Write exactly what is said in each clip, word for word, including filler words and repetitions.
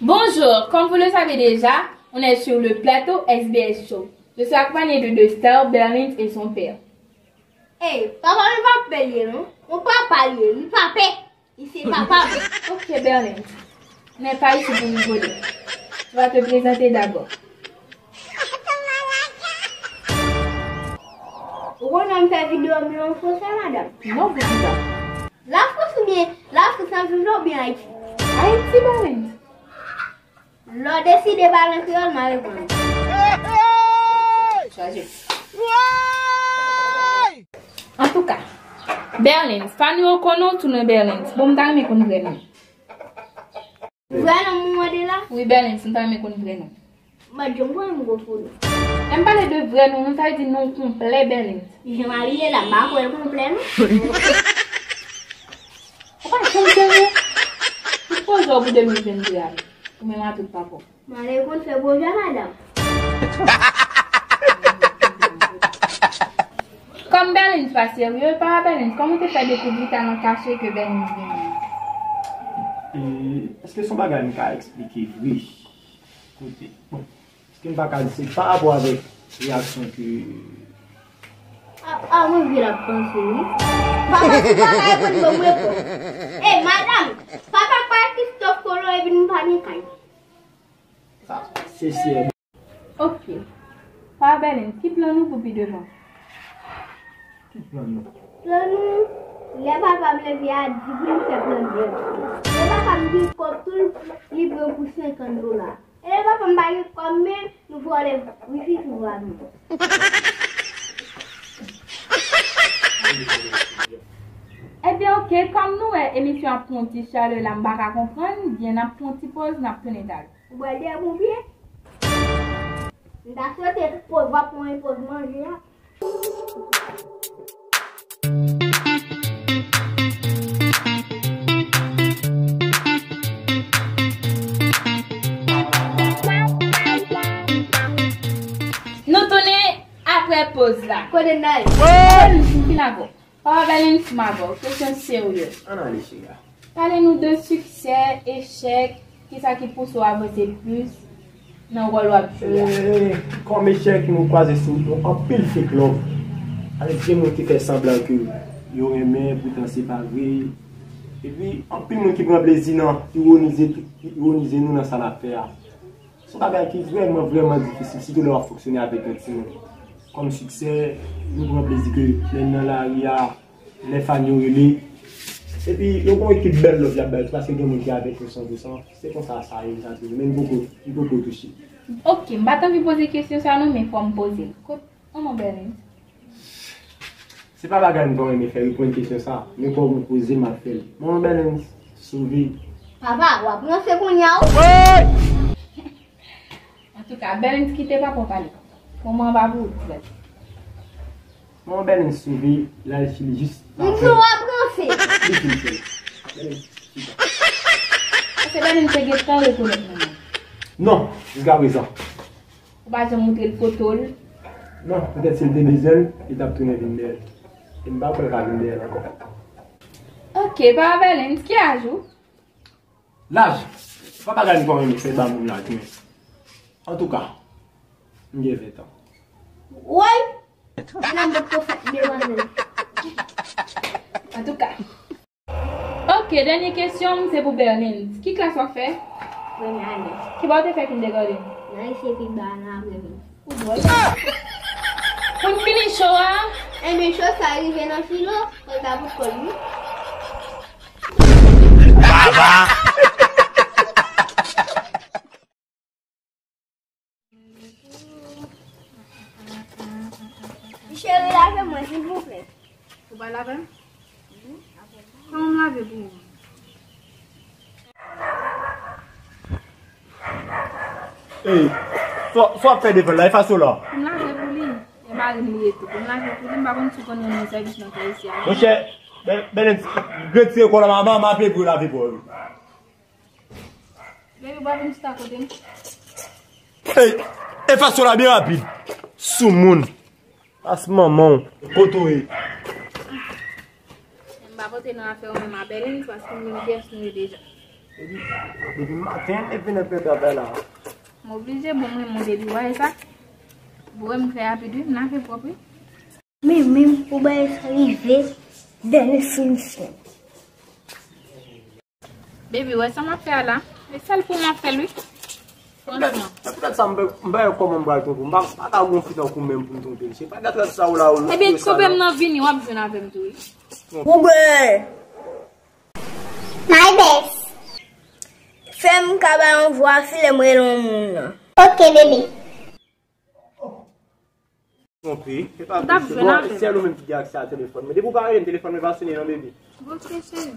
Bonjour, comme vous le savez déjà, on est sur le plateau S B S Show. Je suis accompagnée de deux stars, Berlin et son père. Ey, papa m pa bèl ye non. Mon papa l ye, li pa pè. Li se papa m. Ok, Berlin. On n'est pas ici pour rigoler. Tu vas te présenter d'abord. Ou konnen m fè videyo m yo an fransè, madanm? Non, Boudiba. Lafrans oubyen Lafrans nan viv la oubyen Ayiti? Ayiti, Berlin. Lè w deside pale an kreyòl, m a reponn ou. Chaje. Antouka, Berlin, Fanny, ou konnen w tou non, Berlin. Bon, m ta renmen konn vrè non. Vrè non m ou mande la? Wi, Berlin, m ta renmen konn vrè non. Mwen, John, mwen, m gwo fou. Lè m pale de vrè non, nou ta di non konplè, Berlin. Jan Marie la, m pa kwè l konplè non. Ou pa janm serye? Tout pwojè w pou de mil venn de a, ou menm a tout pa pwòp. Mwen, ale konn fè pwojè, madanm. Kòm Berlin pa serye, papa Berlin, kòman w te fè dekouvri talan kache ke Berlin genyen? E, èske se yon bagay m ka eksplike vre? Kote, bon, èske m pa ka di se pa rapò avèk reyaksyon ke... A, a, mwen vye l ap panse, wi. Papa, si papa e konn ban mwen pòz. E, madanm, papa pa Christophe Colomb epi nou pa gen kay. Sa, se sè. Ok. Papa Berlin, ki plan nou pou pi devan? Ki plan nou? Plan nou, lè papa m leve a, di pou li fè plan djèl. Lè papa m gen kòb tou, li pran pou senkant dola. E lè papa m pa gen kòb, men nou vòlè wifi sou vwa nou. Ebyen, ok, kòm nou wè emisyon ap pran yon ti chalè la, m pa ka konprann byen, n ap pran yon ti pòz, n ap tounen talè. Ou bwè de ponpye? M ta swete poz w ap pran yon poz manje a. Nou tounen apre poz la. Kote n ale? Kote n fin avè w? Papa Berlin, m avè w, kesyon serye. Ann ale, cheri. Pale nou de siksè, echèk, kisa ki pouse w avanse plis nan wòl w ap jwe a? E, kòm echèk, nou kwaze sou yon anpil fake love. Avèk de moun ki fè sanblan ke yo renmen, poutan se pa vre. Epi, anpil moun ki pran plezi nan ironize, ironize nou nan sa n ap fè a. Se yon bagay ki vrèman, vrèman difisil, sitou lè w ap fonksyone avèk yon timoun. Kòm siksè, nou pran plezi ke lè n nan lari a, lè fan yo rele. Epi, yo gen yon ekip bèl love y ap bay, paske gen moun ki avèk yo san pou san. Se konsa sa ye, sa toujou. Men m poko, m poko touche. Ok, m pa t anvi poze kesyon sa non, men fò m poze l. Kot, manman Berlin? Se pa bagay m pa renmen fè, reponn kesyon sa. Men kòm ou poze, m ap fè l. Manman Berlin, sove. Papa, w ap ranse kounye a, wi. Antouka, Berlin kite papa w pale. Moman an pa pou ou, frè. Manman Berlin sove, l al Chili jis apre. M di w ap ranse. Li fin fè l. Berlin, chita. Paske Berlin te gentan rekonèt manman. Non, jiskaprezan. Ou pa janm montre l foto l? Non, petèt si l te bezwen l, li t ap tounen vin dèyè l. E m pa kwè l ka vin dèyè l ankò. Ok, papa Berlin, ki laj ou? Laj? Pa bagay m pa renmen fè ba moun laj, men. Antouka, m gen ven tan. Woy! Madanm potko fèt demwazèl. Antouka. Ok, dènye kesyon m se pou Berlin. Ki klas w ap fè? Premyè ane. Ki bò w te fè kindergarten? Nan lise pi ba nan aprèmidi. Ou dwòl. Pou n fini show a. Enben show sa rive nan filo, fò l ta bout kò l wi. Baba! Cheri, lave mwen, silvouplè. Ou pa lave m? Kòman m lave pou ou? Ey, sa, sa w ap fè devan l la, e fason la. Pou m lave pou li. E mari m li ye tou. Pou m lave pou li, m pa konn si w konn renmen sèvis nan kay isi a. Monchè, Bè-, Bèlens, retire kò la, m a, m a, m a aple pou yo lave pou ou. Baby, w pa vin chita kote m? Ey, efasyon la byen rapid. Soumoun. Pas manman w. Kote w ye? M pa pote nan afè w menm a Bèlens, paske m konn kiyès nou ye deja. Depi maten, depi nan pè travay la. M oblije bon mwen, mon depi wè sa. Bon, m fè rapid, wi, m lave pwòp, wi. Men, men, pou bagay sa rive, dènye solisyon. Baby, wè sa m ap fè a la? E sèl pou m ap fè l, wi. Franchman. Se poutèt sa m pa, m pa wè kòman m pral twonpe w. M pa, pa ka gon fi tankou m menm pou m twonpe l. Se pa gad sa w la, w. Ebyen, twonpe m nan vini, w ap jwenn avè m tou, wi. Twonpe. My best. Fè m ka ba yon vwa, filè m rele yon moun nan. Ok, bebe. Twonpe, se pa vre, se bon, sèl ou menm ki gen aksè a telefòn mwen. Depi w pa rele m, telefòn mwen pa sonnen non, baby. Bon, ok, cheri.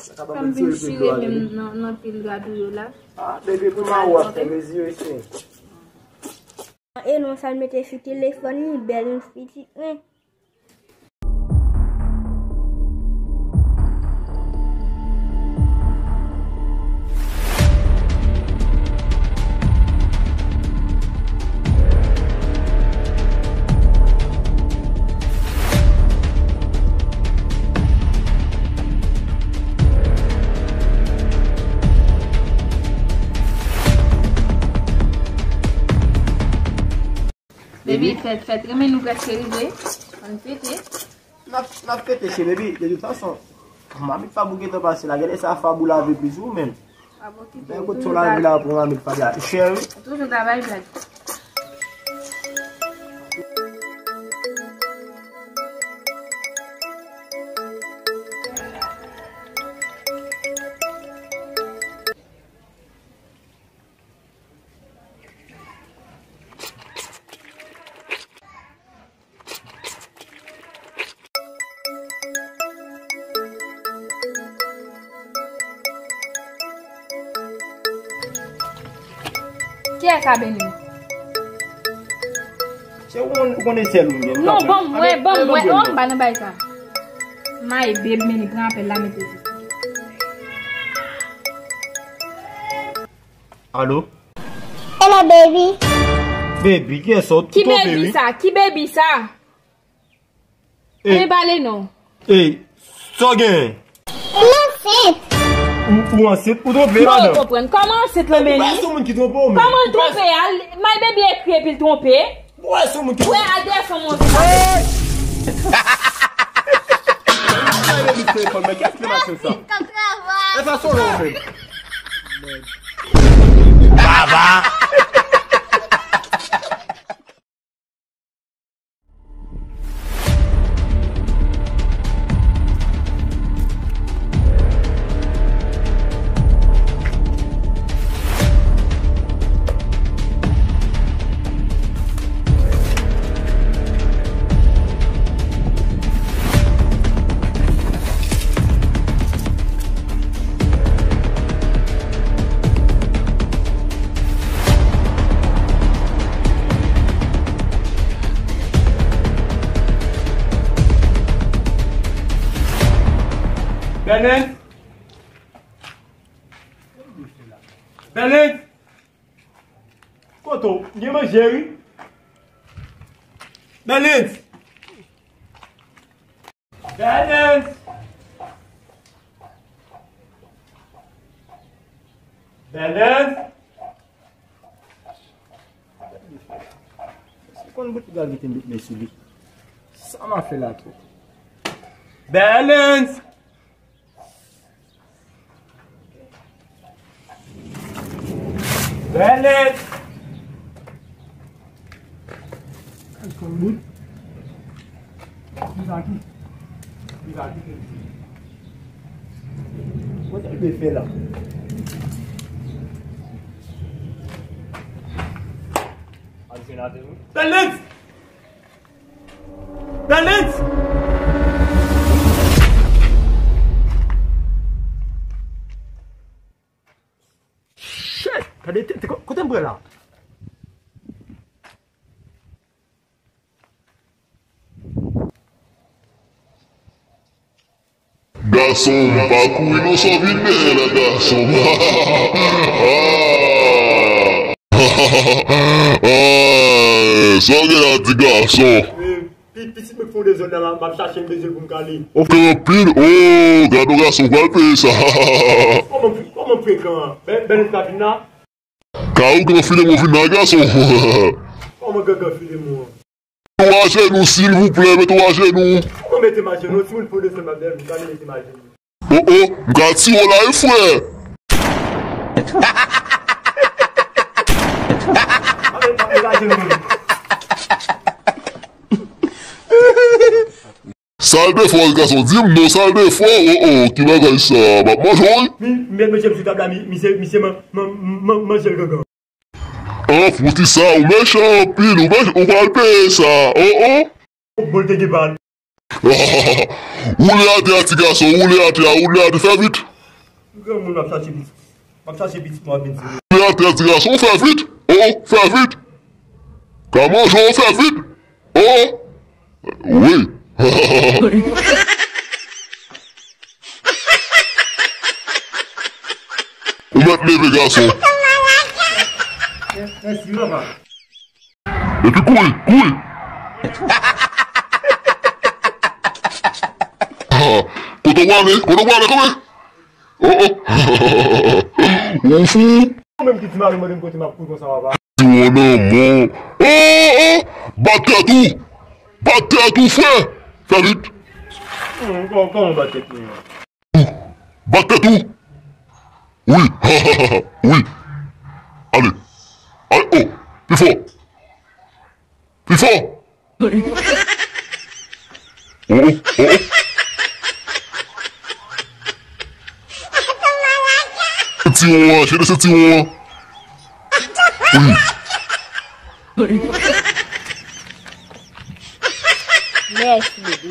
Sa ka ban m vin tire menm nan, nan pil gad ou yo la. Ah, baby, pou m a ou ap fè mezi yo, cheri. E non, sa l mete sou telefòn li, bèl pitit, wi. Baby, fèt, fèt, renmen nou prèske rive. Ann fete. N ap, n ap fete, cheri, baby. De tout fason, mamit Fab ou gentan pase la. Gade sa Fab ou lave plis ou menm. Fab okipe. Ben, kote w lave la pou mamit Fab la, cheri. Toujou travay, blag. Kiyès a Belen? Se ou, ou konnen sèl ou menm. Non, ban m wè, ban m wè. Oh, m pa nan bay sa. My baby, men li pran apèl la, mete sou. Alo? Hello, baby. Baby, kiyès sa? Ou twonpe, wi. Ki baby sa? Ki baby sa? Ey. Anyen pale non. Ey, sa w genyen? M ansent. Ou, ou ansent? Ou twonpe, madanm? Mwen konprann. Kòman ansent lan, Belen? Ou pa sou moun ki twonpe w, men. Kòman l twonpe a? My baby ekri epi l twonpe. Ou wè sou moun ki... Ou wè al dèyè fanm ou. Ay, baby, telefòn, men kiyès ki te mache sa? E pa solo menm. Baba. Belen! Belen! Kote w? Gen manje, wi. Belen! Belen! Belen! Se konn bout piga ki te met men sou li. Sa m a fè la tou? Belen! Belen! Ay, konn bout. Piga ki? Piga ki? Kote l te fè la? Al jwenn avè m. Belen! Belen! Shit! Gade tèt, kote m pran la? Gason, pa kouri non, sa w vin dèyè la, gason. Ah! Ah! Sa w gen la di gason? Pi-, pitit mwen k fè yon dezòd la, m ap chache yon bezwen pou m kale. Ou fè anpil? Oh, gade yon gason, w pral peye sa. Kòman, kòman Bèl, bèl, bèl, bèl, bèl, Ka ougan Filemon vin nan gason. Kòman gangan Filemon an? Mete w ajenou, silvouplè, mete w ajenou. Kòman mete m ajenou? Timoun fò desann m ap dèyè m, m ka mete m ajenou. Oh, oh, m ka tire w la wi, frè. Sa l te fè w, gason, di m non, sa l te fè w, oh, oh, ki bagay sa, m ap manje w wi. Mi, mi met mesye m sou tab la, mi, misye, misye man, man, man, manje l gangan. An, fouti sa, ou mechan anpil, ou mechan, ou pral peye sa, oh, oh. Bon, l te gen bal. Woule atè a, ti gason, woule atè a, woule atè, fè vit. Granmoun, m ap chache pitit. M ap chache pitit mwen ap vin tire. Woule atè a, ti gason, fè vit. Oh, oh, fè vit. Ka manje w, fè vit. Oh, oh. Wi. Ou mèt leve, gason. Mèsi, papa. Epi kouri, kouri. Ah, kote w prale? Kote w prale, kanpe? Oh, oh. Ou fou. Ou menm ki ti mari mande m kote m ap kouri konsa, papa. Ti won nan men w. Oh, oh. Bat tèt ou. Bat tèt ou, frè. Fè vit. Hmm, kò-, kòman bat tèt mwen an? Bat tèt ou. Wi. Wi. Ale. Ale, oh. Pi fò. Pi fò. Oh, oh, oh, oh. Sentiwon an, chede sentiwon an. Wi. Mèsi, bebe.